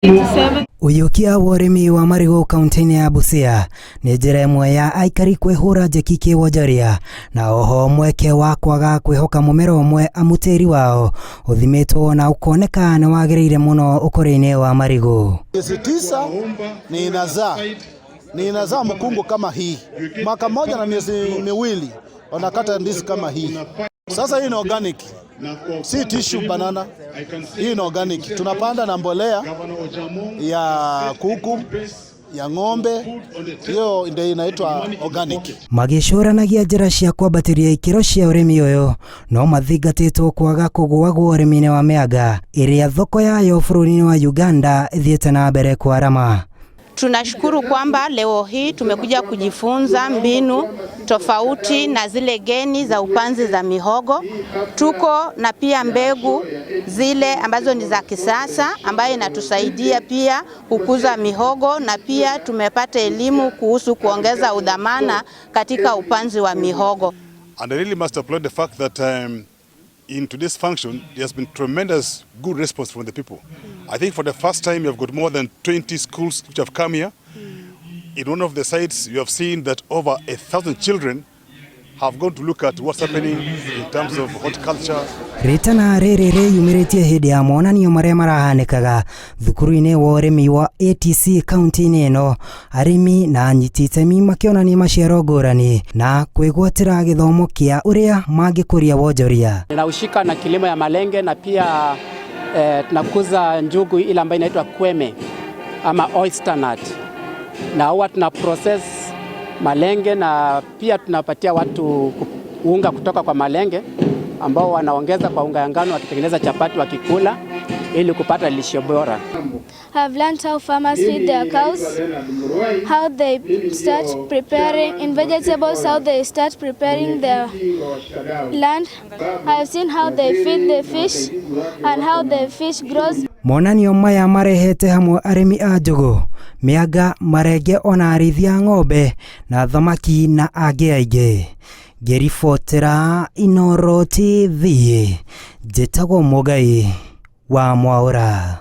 Ũiyũkia wa ũrĩmi wa marigũ kaunti-inĩ ya Busia nĩ njĩra ĩmwe ya aikari kwĩhũra njeki kĩwonjoria na oho mweke wa kwaga kwĩhoka mũmera ũmwe amu tĩri wao ũthimĩtwo na ũkoneka nĩ wagĩrĩire mũno ũkũria-inĩ wa marigũ. Miezi 9 ni inazaa ni inazaa mkungu kama hii, mwaka mmoja na miezi 2 wanakata ndizi kama hii. Sasa hii ni organic, si tissue banana. Hii ni organic, tunapanda na mbolea ya kuku ya ng'ombe, hiyo ndio inaitwa organic. Magĩcũranagia njĩra cia kwambatĩria ikĩro cia ũrĩmi ũyũ no mathingatĩtwo kwaga kũgũagwo ũrĩmi-inĩ wa mĩanga ĩrĩa thoko yayo bũrũri-inĩ wa Uganda ĩthiĩte na mbere kwarama. Tunashukuru kwamba leo hii tumekuja kujifunza mbinu tofauti na zile geni za upanzi za mihogo. Tuko na pia mbegu zile ambazo ni za kisasa ambayo inatusaidia pia kukuza mihogo, na pia tumepata elimu kuhusu kuongeza udhamana katika upanzi wa mihogo. And I really must applaud the fact that in today's function there has been tremendous good response from the people. I think for the first time you have got more than 20 schools which have come here. In one of the sites you have seen that over 1,000 children have gone to look at what's happening in terms of horticulture. Rĩtana rĩrĩ rĩyumĩrĩtie hĩndĩ ya monanio marĩa marahanĩkaga thukuru-inĩ wa ũrĩmi wa ATC kaunti-inĩ ĩno, arĩmi na anyiti itemi makĩonania maciaro ngũrani na kwĩgwatĩra gĩthomo kĩa ũrĩa mangĩkũria wonjoria. Ninahusika na kilimo ya malenge na pia tunakuza njugu ile ambayo inaitwa kweme ama oyster nut, na huwa tuna process malenge na pia tunapatia watu unga kutoka kwa malenge ambao wanaongeza kwa unga ya ngano wakitengeneza chapati wakikula ili kupata lishe bora. I've learned how farmers feed their cows, how they start preparing in vegetables, how they start preparing their land. I've seen how they feed the fish and how the fish grows. Monanio maya marehete hamwe arĩmi a njũgũ, mĩanga, marenge ona arĩithi a ng'ombe na thamaki na angĩ aingĩ. Ngĩribotera Inooro TV, njĩtagwo Mũgai wa Mwaũra.